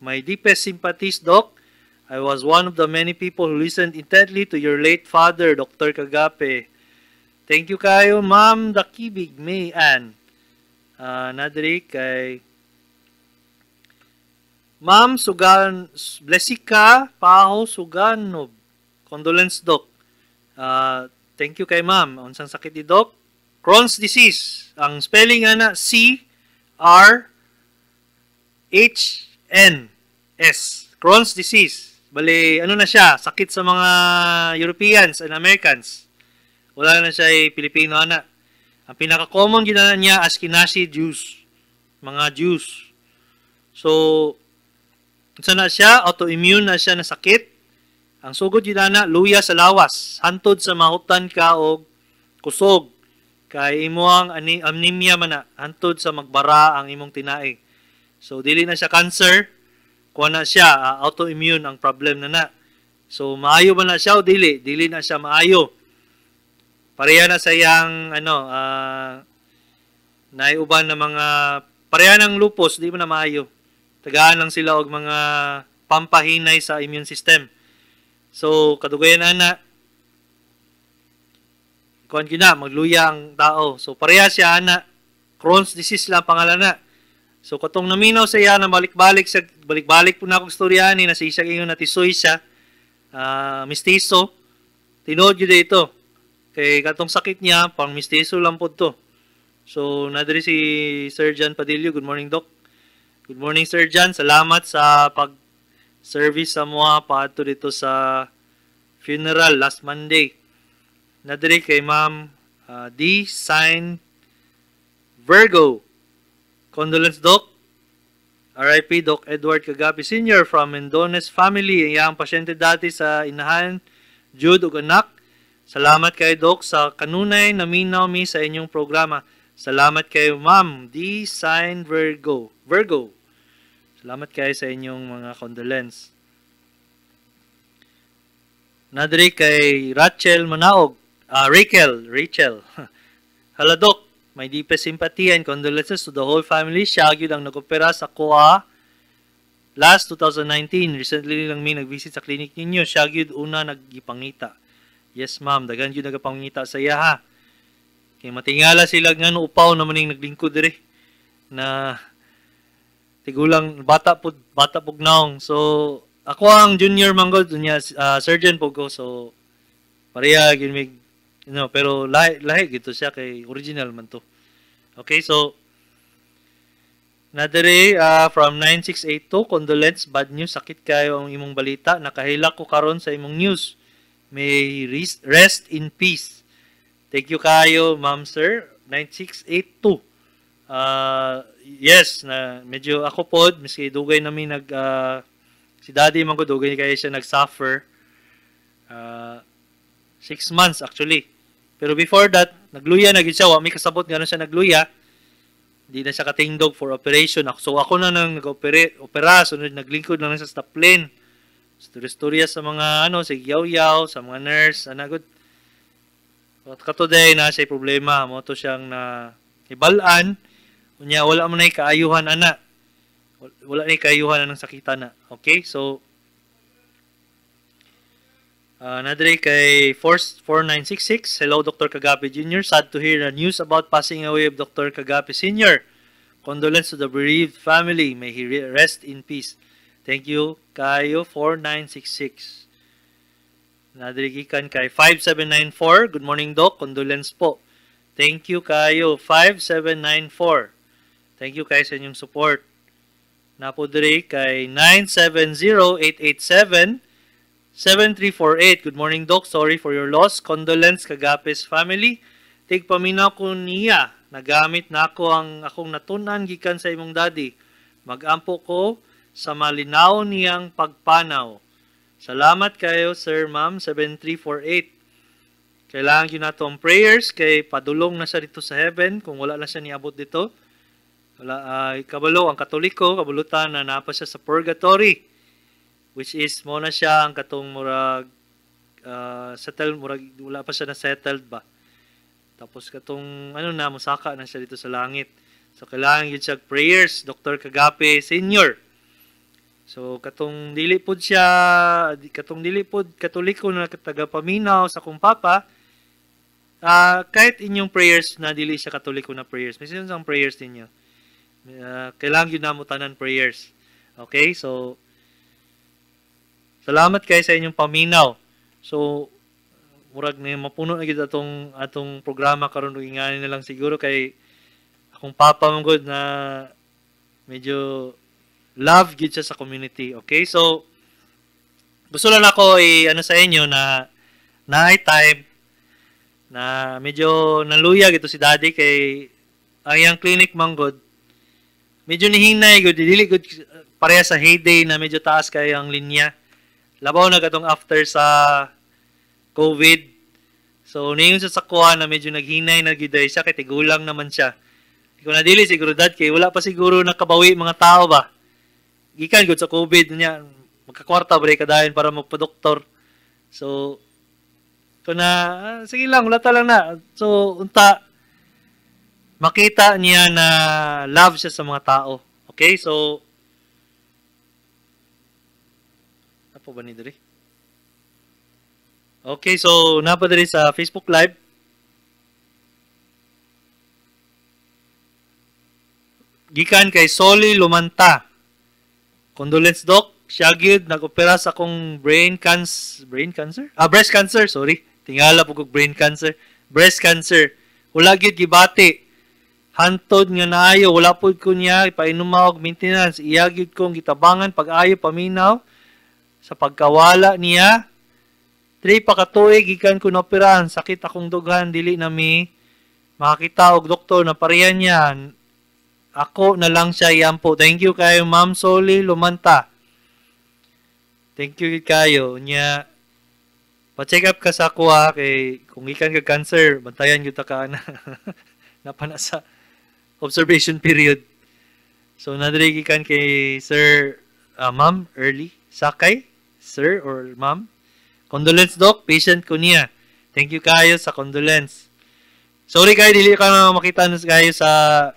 My deepest sympathies, Doc. I was one of the many people who listened intently to your late father, Dr. Kagape. Thank you kayo, Ma'am Dakibig, May Ann. Nadiri kay Ma'am Sugan, Blessica Paho Suganob. Condolence, Doc. Thank you kay Ma'am. Unsang sakit ni Doc? Crohn's disease. Ang spelling ana C R H N S. Crohn's disease. Bali, ano na siya? Sakit sa mga Europeans and Americans. Wala na siya Pilipino ana. Ang pinaka-common gyud na niya, Ashkenazi Jews. Mga Jews. So, unsa na siya? Autoimmune na siya na sakit. Ang sugod gyud ana, luya sa lawas. Hantod sa mahutan ka og kusog. Kay imo ang anemia man na, hantod sa magbara ang imong tinai. So, dili na siya cancer. Kuha na siya, autoimmune ang problem na na. So, maayo ba na siya o dili? Dili na siya maayo. Pareha na sa iyang, ano, naiuban na mga, pareha ng lupus, di mo na maayo. Tagaan lang sila og mga pampahinay sa immune system. So, kadugayan na na, kuan gyud na, magluya ang tao. So, pareha siya ana, Crohn's disease lang pangalan na. So, katong naminaw sa iya na balik-balik sa balik-balik po na akong istorya ni na siya ingon na tisoy siya, mistiso, tinuod gyud ito. Kay katong sakit niya, pang mistiso lang po to. So, nadiri si Sir John Padillo. Good morning, Doc. Good morning, Sir John. Salamat sa pag-service sa mga paadto dito sa funeral last Monday. Nadiri kay Ma'am D. Sign Virgo. Condolence, Doc. RIP Doc Edward Kagapi Sr. from Mendones family. Iyang pasyente dati sa inahan, Jude ug anak. Salamat kay Doc sa kanunay naminaw mi sa inyong programa. Salamat kay Ma'am D. Sign Virgo. Virgo. Salamat kayo sa inyong mga condolence. Nadiri kay Rachel Manaog. Rachel. Rachel. Hala, Doc. My deepest sympathy and condolences to the whole family. Siya gyud ang nag-opera sa kuha last 2019. Recently lang mi nag-visit sa clinic ninyo. Siya gyud una nagipangita. Yes, ma'am. Daghan gyud nagapangita sa iya, ha. Kay matingala sila nga no upaw naman ning naglingkod dire na tigulang bata pud, bata pug naong. So ako ang junior man gud niya, surgeon po ko. So pareha gyud mig pero lahi lahi gito siya kay original man to. Okay, so nadere from 9682, condolence, bad news, sakit kayo ang imong balita, nakahilak ko karon sa imong news. May rest in peace. Thank you kayo, ma'am, sir. 9682. Yes, na medyo ako pod miski dugay nami nag si daddy man ko, dugay kayo siya nag-suffer. 6 months actually. Pero before that, nagluya na gid siya, wa mi kasabot ngano siya nagluya. Di na siya katingdog for operation. So ako na nang nag-opera, opera, sunod naglingkod lang sa staff plane. Istorya sa mga ano, sa yaw-yaw, sa mga nurse, ana gud. At katoday na siya problema, mo to siyang na ibalaan, unya wala man nay kaayuhan ana. Wala nay kaayuhan anang sakita na. Okay? So nadre kay 4966. Hello, Dr. Kagapi Jr. Sad to hear the news about passing away of Dr. Kagapi Sr. Condolence to the bereaved family. May he rest in peace. Thank you, kayo 4966. Nadre gikan kay 5794. Good morning, Doc. Condolence po. Thank you kayo 5794. Thank you kayo sa inyong support. Napo diri kay 970887 7348. Good morning, Doc. Sorry for your loss. Condolence, Kagapes family. Tigpaminaw ko niya. Nagamit na ako ang akong natunan gikan sa imong daddy. Magampo ko sa malinaw niyang pagpanaw. Salamat kayo, sir, ma'am, 7348. Kailangan yun nato ang prayers kay padulong na siya dito sa heaven kung wala na siya niabot dito. Wala, kabalo, ang Katoliko, kabulutan na napa siya sa purgatory, which is mo na siya ang katong murag settle, murag wala pa siya na settled ba. Tapos katong ano na, musaka na siya dito sa langit. So kailangan yun siya prayers, Dr. Kagape Senior. So katong dili pod siya, katong dili pod Katoliko na taga-paminaw sa akong papa, kahit inyong prayers na dili siya Katoliko na prayers, may ang prayers ninyo. Kailangan yun namo tanan prayers. Okay? So salamat kay sa inyong paminaw. So murag na mapuno na gyud atong atong programa karon ug ingani na lang siguro kay akong papa man gud na medyo love gyud siya sa community. Okay? So gusto lang ako i ano sa inyo na naay time Na medyo naluya gito si Daddy kay ang iyang clinic manggod medyo nihinay gud, dili gud pareha sa heyday na medyo taas kay ang linya. Labaw na katong after sa COVID. So niingon sa sakuha na medyo naghinay na gyud siya kay tigulang naman siya. Ikaw na dili siguro dad kay wala pa siguro nakabawi mga tao ba. Gikan gud sa COVID niya, magkakwarta bre kadayon para magpa-doktor. So ko na sige lang, wala ta lang na. So unta makita niya na love siya sa mga tao. Okay, so apo ba ni diri? Okay, so napa diri sa Facebook Live. Gikan kay Soli Lumanta. Condolence doc, siya gyud nag-opera sa akong brain cancer? Breast cancer, sorry. Tingala po kog brain cancer. Breast cancer. Wala gyud gibati. Hantod nga naayo, wala pod ko niya ipainom og maintenance. Iya gyud kong gitabangan pag-ayo paminaw sa pagkawala niya. 3 pa ka tuig gikan ko naoperahan, sakit akong dughan, dili na mi makakita og doktor na pareha niya. Ako na lang siya iampo. Thank you kayo Ma'am Soli Lumanta. Thank you kayo. Nya pa-check up ka sa ako ha, kay kung ikan ka cancer, bantayan gyud ta ka na. Napa na sa observation period. So nadiri gikan kay Sir Ma'am Early Sakay, sir or ma'am. Condolence doc, patient ko niya. Thank you kayo sa condolence. Sorry kayo dili ka na makita na kayo sa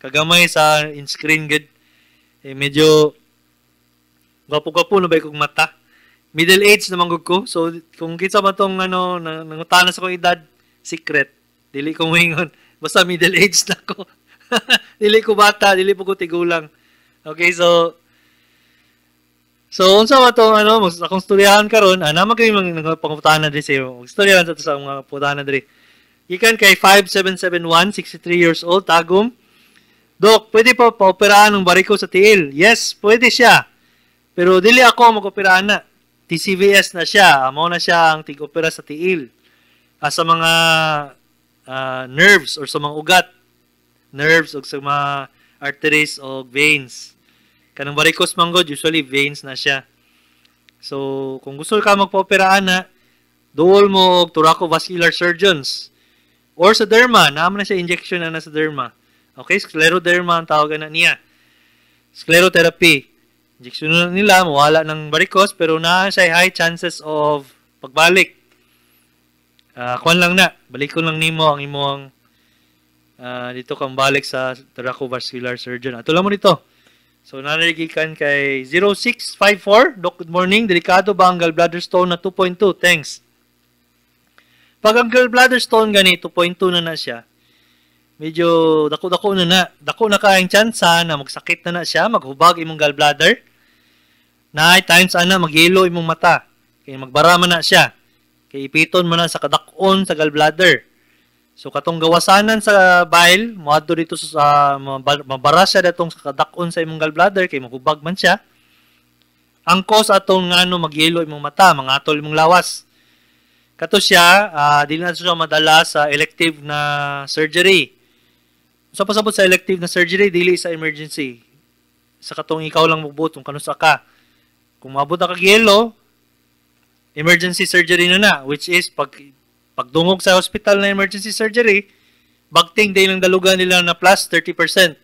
kagamay sa in screen gud. Eh, medyo gwapo-gwapo na ba kong mata. Middle age naman gud ko. So kung kinsa man tong ano nangutana sa akong edad, secret. Dili ko moingon. Basta middle age na ko. Dili ko bata, dili po ko tigulang. Okay, so unsa man tong ano, akong storyahan karon, naman kayo mga pangutana diri sa iyo. Storyahan sa to sa mga pangutana diri. Gikan kay 5771, 63 years old, Tagum. Dok, pwede pa paoperahan ng bariko sa tiil? Yes, pwede siya. Pero dili ako mag-operahan na. TCVS na siya. Amo na siya ang tig-opera sa tiil. Sa mga nerves or sa mga ugat. Nerves o sa mga arteries o veins. Kanang varicose manggod, usually veins na siya. So, kung gusto ka magpa-operaan na, duol mo og thoracovascular surgeons. Or sa derma, naman na siya injection na sa derma. Okay, scleroderma ang tawag na niya. Sclerotherapy. Injection na nila, mawala ng varicose, pero naa siya high chances of pagbalik. Kuan lang na, balikon lang nimo ang imong dito kang balik sa thoracovascular surgeon. Ato lang mo dito. So, nanarigikan kay 0654. Doc, good morning. Delikado ba ang gallbladder stone na 2.2? Thanks. Pag ang gallbladder stone gani, 2.2 na na siya. Medyo dako-dako na na. Dako na kaayang tsansa na magsakit na na siya, maghubag imong gallbladder. Na times ana magyelo imong mata. Kay magbara man na siya. Kay ipiton man na sa kadakon sa gallbladder. So katong gawasanan sa bile, moadto dito sa mabara siya datong sa kadakon sa imong gallbladder kay maghubag man siya. Ang cause atong ngano magyelo imong mata, mangatol imong lawas. Kato siya, dili na siya madala sa elective na surgery. Sa pasabot sa elective na surgery, dili sa emergency. Sa katong ikaw lang mugbot kung kanusa ka. Kung maabot na kag yelo, emergency surgery na na, which is pagdungog sa hospital na emergency surgery, bagting day lang dalugan nila na plus 30%.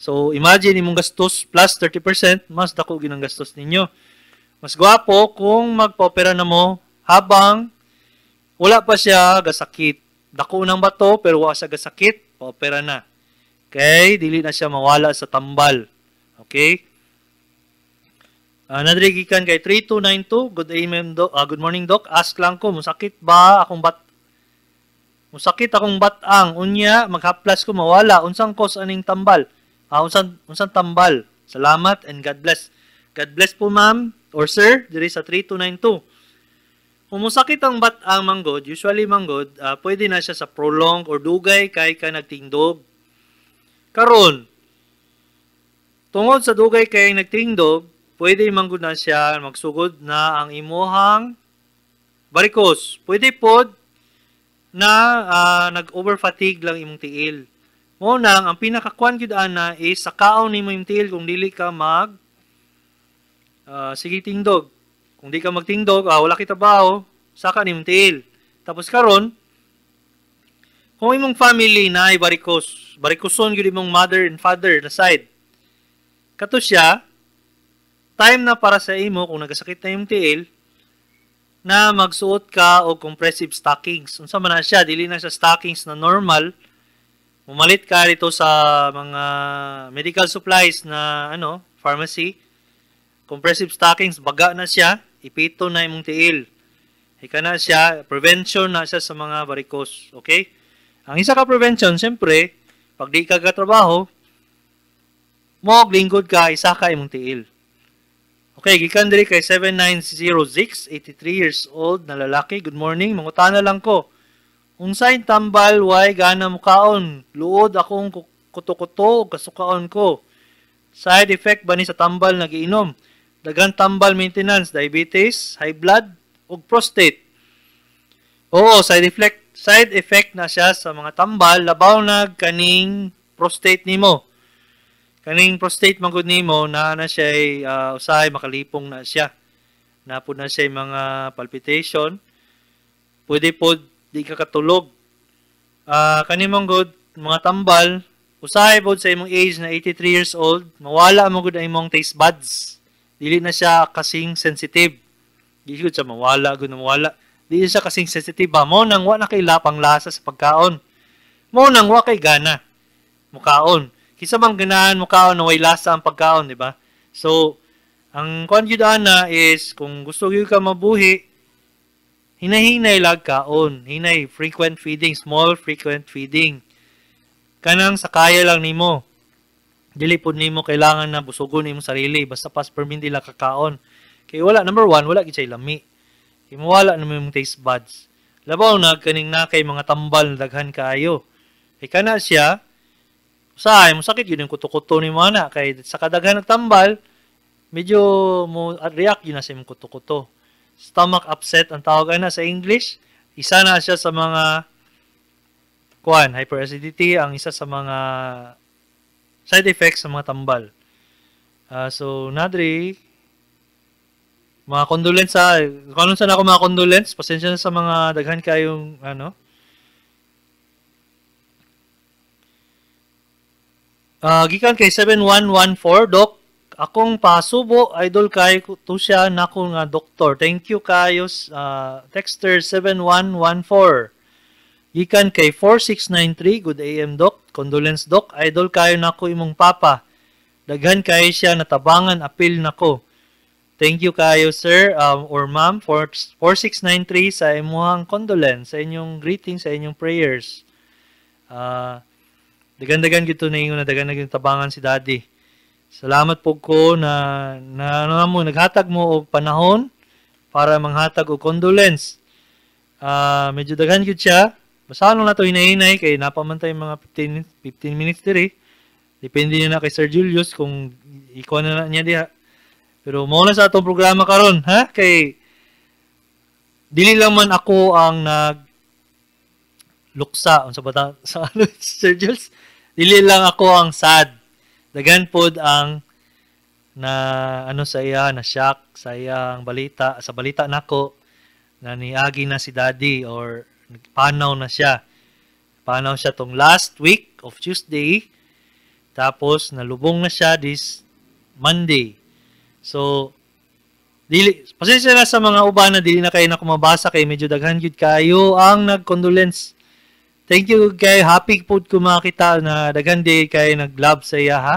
So, imagine imong gastos plus 30%, mas dako ginang gastos ninyo. Mas gwapo kung magpa-opera na mo habang wala pa siya gasakit. Dako ng bato pero wala siya gasakit, pa-opera na. Okay, dili na siya mawala sa tambal. Okay? Nadrigikan kay 3292. Good AM, doc. Good morning, doc. Ask lang ko, musakit ba akong bat? Musakit akong batang. Unya, maghaplas ko mawala. Unsang cause aning tambal? Unsang tambal? Salamat and God bless. God bless po, ma'am or sir, diri sa 3292. Kung musakit ang batang manggod, usually manggod, pwede na siya sa prolong or dugay kay ka nagtindog. Karon, tungod sa dugay kay nagtindog, pwede manggod na siya magsugod na ang imuhang varicose. Pwede pod na nag-over fatigue lang imong tiil. Mo nang ang pinakakuan gyud ana is sakaon nimo imong tiil kung dili ka mag sige tingdog. Kung di ka magtingdog, wala kita trabaho, saka nimong tiil. Tapos karon, kung imong family na ay varicose, varicose gyud imong mother and father na side. Kato siya, time na para sa imo kung nagasakit na imong tiil na magsuot ka og compressive stockings. Unsa man na siya, dili na siya stockings na normal. Mumalit ka dito sa mga medical supplies na ano, pharmacy. Compressive stockings, baga na siya, ipito na imong tiil. Ika na siya, prevention na siya sa mga varicose. Okay? Ang isa ka prevention, siyempre, pag di ka katrabaho, mo lingkod ka, isa ka imong tiil. Okay, gikan diri kay 7906, 83 years old na lalaki. Good morning, mangutana lang ko. Unsay tambal way gana mukaon? Luod akong kuto-kuto kasukaon ko. Side effect ba ni sa tambal na giinom? Daghan tambal maintenance, diabetes, high blood, ug prostate. Oo, side effect na siya sa mga tambal, labaw na kaning prostate nimo. Kaning prostate man gud nimo na na siya usahay makalipong na siya. Napod na siya mga palpitation. Pwede pod di ka katulog. Kani mong good mga tambal, usahay pod sa imong age na 83 years old, mawala mo gud ang imong taste buds. Dili na siya kasing sensitive. Di gud siya mawala, gud mawala. Dili siya kasing sensitive ba mo nang wa na kay lapang lasa sa pagkaon. Mo nang wa kay gana mukaon. Kinsa man ganahan mukaon na way lasa ang pagkaon, di ba? So, ang kuan gyud ana is kung gusto gyud ka mabuhi, hinahinay lag kaon, hinay frequent feeding, small frequent feeding. Kanang sa kaya lang nimo. Dili pud nimo kailangan na busugon imong sarili basta pas permindi lang kakaon. Kay wala, number one, wala gid siya lami. Kay mawala na imong taste buds. Labaw na kaning na kay mga tambal na daghan kaayo. Kay kana siya, usahay mo sakit yun yung kuto-kuto ni mo ana kay sa kadaghan ng tambal medyo mo react yun na sa imong kuto-kuto. Stomach upset ang tawag ana sa English. Isa na siya sa mga kuan, hyperacidity ang isa sa mga side effects sa mga tambal. So nadri mga condolence sa kanon sa nako mga condolence, pasensya na sa mga daghan kayong ano. Gikan kay 7114, Doc, akong pasubo, idol kay to siya nako nga doktor. Thank you kayo, texter 7114. Gikan kay 4693, good AM Doc, condolence Doc, idol kayo nako imong papa. Daghan kayo siya natabangan apil nako. Thank you kayo sir or ma'am for 4693 sa imuhang condolence, sa inyong greeting, sa inyong prayers. Dagan-dagan gito na ingon na dagan-dagan tabangan si Daddy. Salamat po ko na, na ano mo naghatag mo og panahon para manghatag og condolence. Medyo daghan gyud siya. Basahan lang nato hinay-hinay kay napamantay mga 15 minutes diri. Depende na kay Sir Julius kung ikuha na niya diha. Pero mao na sa atong programa karon, ha? Kay dili lang man ako ang nag luksa unsa ba ta sa ano, Sir Jules? Dili lang ako ang sad. Daghan pod ang na ano sa iya, na shock sa iyang balita, sa balita nako na niagi na si Daddy or panaw na siya. Panaw siya tong last week of Tuesday. Tapos nalubong na siya this Monday. So dili pasensya na sa mga uban na dili na kayo na kumabasa kay medyo daghan gyud kayo ang nag-condolence. Thank you kay happy pod ko makita na daghan di kay nag-love sa iya ha.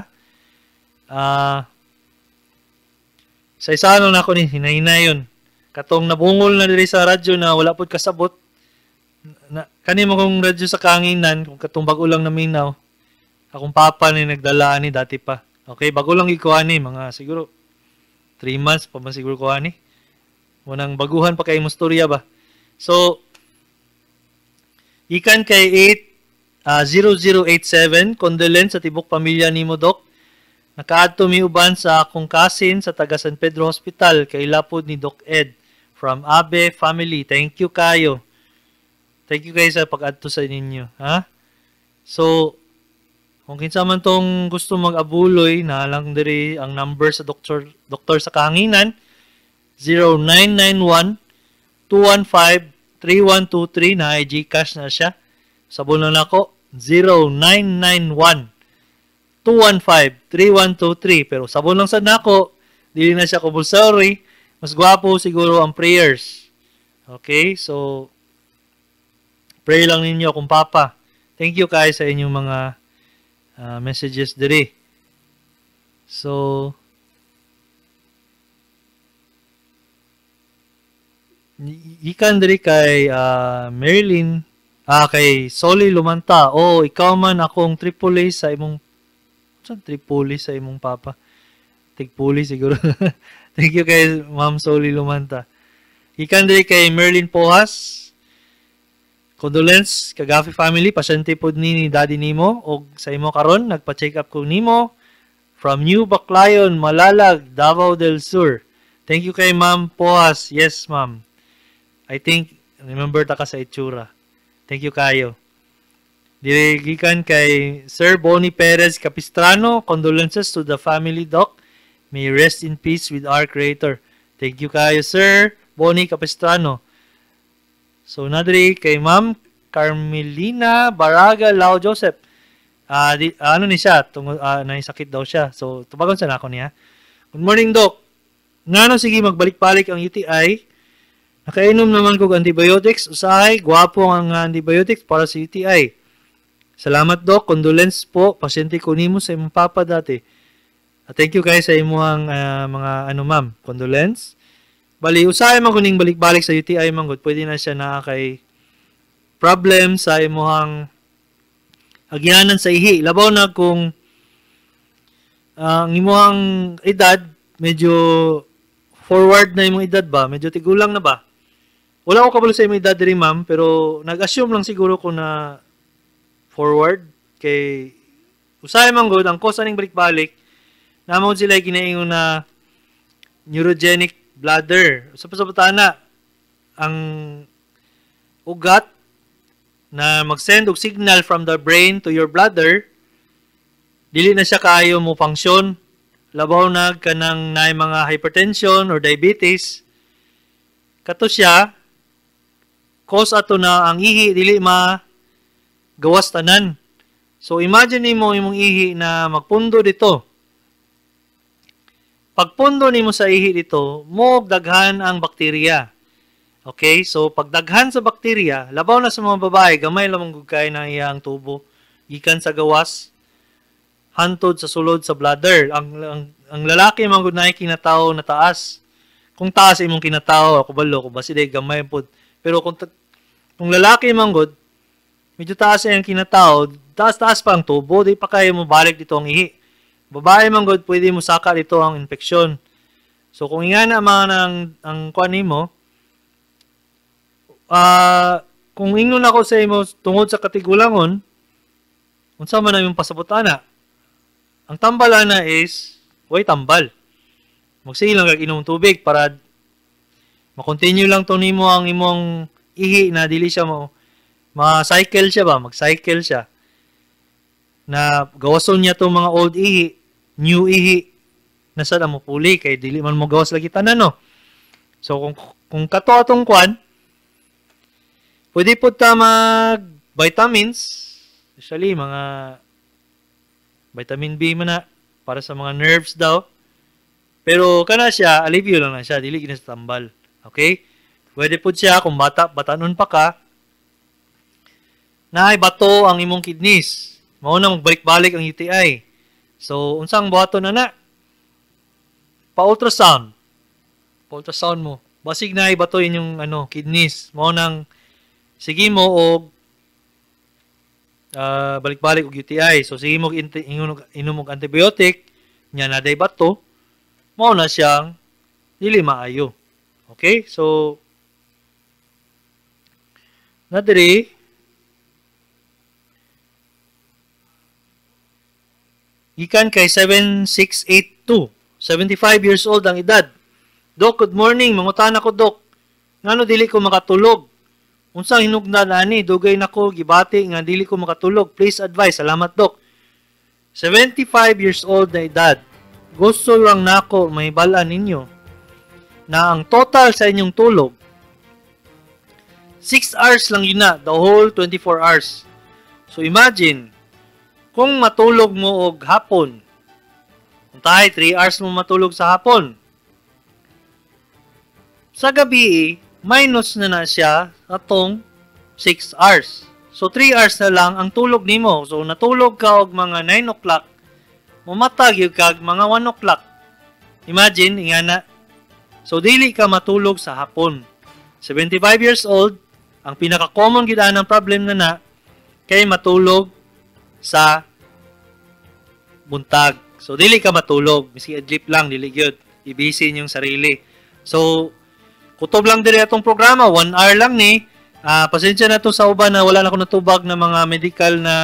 Sa isa ano na ako ni hinay yun. Katong nabungol na diri sa radyo na wala pod kasabot. Na, kani mo kong radyo sa kanginan kung katong bago lang naminaw. Akong papa ni nagdala ani dati pa. Okay, bago lang ikuha ni mga siguro 3 months pa man siguro kuha ni. Munang baguhan pa kay mo storya ba. So ikan kay 8 0087, condolence sa tibok pamilya nimo Doc. Nakaadto mi uban sa akong cousin sa taga San Pedro Hospital kay lapod ni Doc Ed from Abe family. Thank you kayo. Thank you guys sa pag-adto sa ninyo, ha? So, kung kinsa man tong gusto mag-abuloy, na lang diri ang number sa doktor sa kahanginan, 0991-215-3123 na GCash na siya. Sabon lang nako, 0991-215-3123. Pero sabon lang sa nako, dili na siya compulsory. Mas gwapo siguro ang prayers. Okay, so pray lang ninyo kung papa. Thank you guys sa inyong mga messages diri. So, ikan diri kay Marilyn, kay Soli Lumanta. Oh, ikaw man akong Tripoli sa imong, saan Tripoli sa imong papa? Tigpuli siguro. Thank you kay Ma'am Soli Lumanta. Ikan diri kay Merlin Pojas. Condolence Kagafi family, pasyente pod ni daddy nimo og sa imo karon nagpa-check up ko nimo from New Baclayon, Malalag, Davao del Sur. Thank you kay Ma'am Pojas. Yes, ma'am. I think remember ta ka sa itsura. Thank you kayo. Diri gikan kay Sir Bonnie Perez Capistrano, condolences to the family, doc. May rest in peace with our creator. Thank you kayo, Sir Bonnie Capistrano. So, nadri kay Ma'am Carmelina Baraga Lao Joseph. Ano ni siya? Naisakit daw siya. So, tubagon sa nako niya. Good morning, Doc. Ngano sige magbalik-balik ang UTI? Nakainom naman kog antibiotics. Usahay, gwapo ang antibiotics para sa UTI. Salamat, Doc. Condolence po. Pasyente ko nimo sa imong papa dati. Thank you guys sa imuhang mga ano, ma'am. Condolence. Bali, usahay man kuning balik-balik sa UTI man gud, pwede na siya na kay problem sa imuhang agyanan sa ihi. Labaw na kung ang imuhang edad medyo forward na imong edad ba, medyo tigulang na ba. Wala ko kabalo sa imong edad diri, ma'am, pero nag-assume lang siguro ko na forward kay usahay man gud ang cause aning balik-balik namo sila ginaingon na neurogenic bladder. Sa pasabutana, ang ugat na mag-send og signal from the brain to your bladder, dili na siya kaayo mo function. Labaw na kanang naay mga hypertension or diabetes. Kato siya, cause ato na ang ihi dili ma gawas tanan. So imagine nimo imong ihi na magpundo dito. Pagpundo nimo sa ihi dito, mo daghan ang bakterya. Okay? So pagdaghan sa bakterya, labaw na sa mga babae, gamay lamang gud kay na iyang tubo gikan sa gawas hantod sa sulod sa bladder. Ang lalaki man gud naay kinatao na taas. Kung taas imong kinatao, ako balo ko basi day gamay pod. Pero kung lalaki man gud, medyo taas ang kinatao, taas-taas pa ang tubo, di pa kayo mo balik dito ang ihi. Babae man gud, pwede mo saka dito ang infeksyon. So kung ingana man ang kuan nimo, kung ingnon ako sa imo tungod sa katigulangon, unsa man ang imong pasabot ana? Ang tambal ana is way tambal. Magsige lang kag inom tubig para ma-continue lang to nimo ang imong ihi na dili siya mo ma-cycle siya ba, mag-cycle siya. Na gawason niya tong mga old ihi, new ihi na sad mo puli kay dili man mo gawas lagi tanan, no. So kung kato atong kwan, pwede pud ta mag vitamins, especially mga vitamin B man na para sa mga nerves daw. Pero kana siya, alivio lang na siya, dili gina sa tambal. Okay? Pwede pud siya kung bata, batanon pa ka, naay bato ang imong kidneys. Mao na magbalik-balik ang UTI. So, unsang buhaton na na? Pa-ultrasound. Pa-ultrasound mo. Basig na bato inyong ano, kidneys. Mao nang sige mo og balik-balik og UTI. So, sige mo inom og antibiotic, nya na day bato, mao na siyang dili maayo. Okay? So, na diri gikan kay 7682, 75 years old ang edad. Doc, good morning. Mangutana ko, Doc. Ngano dili ko makatulog? Unsang hinugnan ani, dugay nako gibati nga dili ko makatulog. Please advise. Salamat, Dok. 75 years old na edad. Gusto lang nako mahibal-an ninyo na ang total sa inyong tulog 6 hours lang yun na, the whole 24 hours. So imagine, kung matulog mo og hapon, kung tayo 3 hours mo matulog sa hapon, sa gabi, minus na na siya atong 6 hours. So 3 hours na lang ang tulog nimo. So natulog ka og mga 9 o'clock, mumatag gyud kag mga 1 o'clock. Imagine, ingana. So dili ka matulog sa hapon. 75 years old, ang pinaka-common gid anang problem na na kay matulog sa buntag. So dili ka matulog, miski idlip lang dili gyud. I-busy inyong sarili. So kutob lang diri atong programa, 1 hour lang ni. Pasensya na to sa uban na wala na ko natubag na mga medical na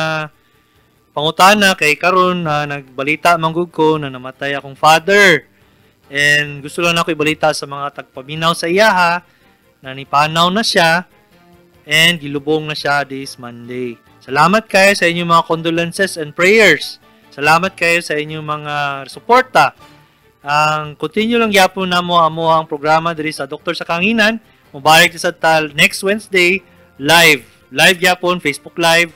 pangutana kay karon na nagbalita man gud ko na namatay akong father. And gusto lang nako ibalita sa mga tagpaminaw sa iyaha na nipanaw na siya and gilubong na siya this Monday. Salamat kayo sa inyong mga condolences and prayers. Salamat kayo sa inyong mga suporta. Ang continue lang gyapon namo amo ang programa diri sa Doktor sa Kahanginan. Mubalik sa tal next Wednesday live. Live gyapon, Facebook Live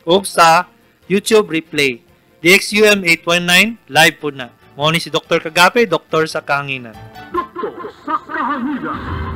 ug sa YouTube replay. DXUM 819 live po na. Mao ni si Dr. Kagape, Doktor sa Kahanginan. Doktor sa Kahanginan.